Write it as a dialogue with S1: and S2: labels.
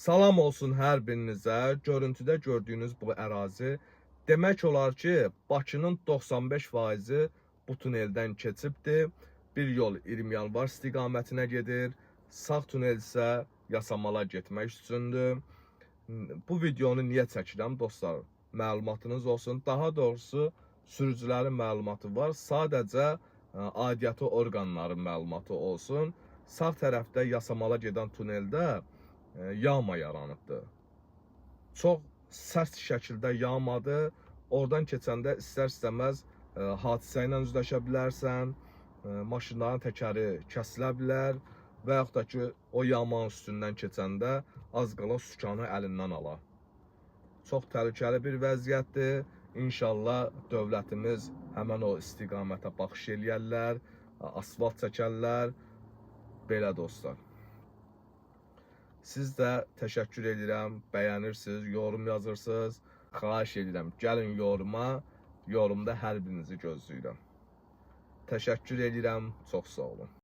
S1: Salam olsun hər birinizə. Görüntüdə gördüyünüz bu ərazi demək olar ki, Bakının 95%-i bu tuneldən keçibdir. Bir yol 20 yanvar istiqamətinə gedir. Sağ tunel isə Yasamala getmək üçündür. Bu videonu niyə çəkirəm dostlar? Məlumatınız olsun. Daha doğrusu sürücülərin məlumatı var. Sadəcə aidiyyatı orqanların məlumatı olsun. Sağ tərəfdə Yasamala gedən tuneldə yama yaranıbdır. Çox sərt şəkildə yamadır. Oradan keçəndə istər-istəməz hadisə ilə üzləşə bilərsən. Maşınların təkəri kəsilə bilər və yaxud da ki, o yamanın üstündən keçəndə az qala sükanı əlindən ala. Çox təhlükəli bir vəziyyətdir. İnşallah dövlətimiz həmən o istiqamətə baxış eləyərlər, asfalt çəkərlər. Belə dostlar. Siz də təşəkkür edirəm, bəyənirsiniz, yorum yazırsınız. Xahiş edirəm, gəlin yoruma, yorumda hər birinizi gözləyirəm. Təşəkkür edirəm, çox sağ olun.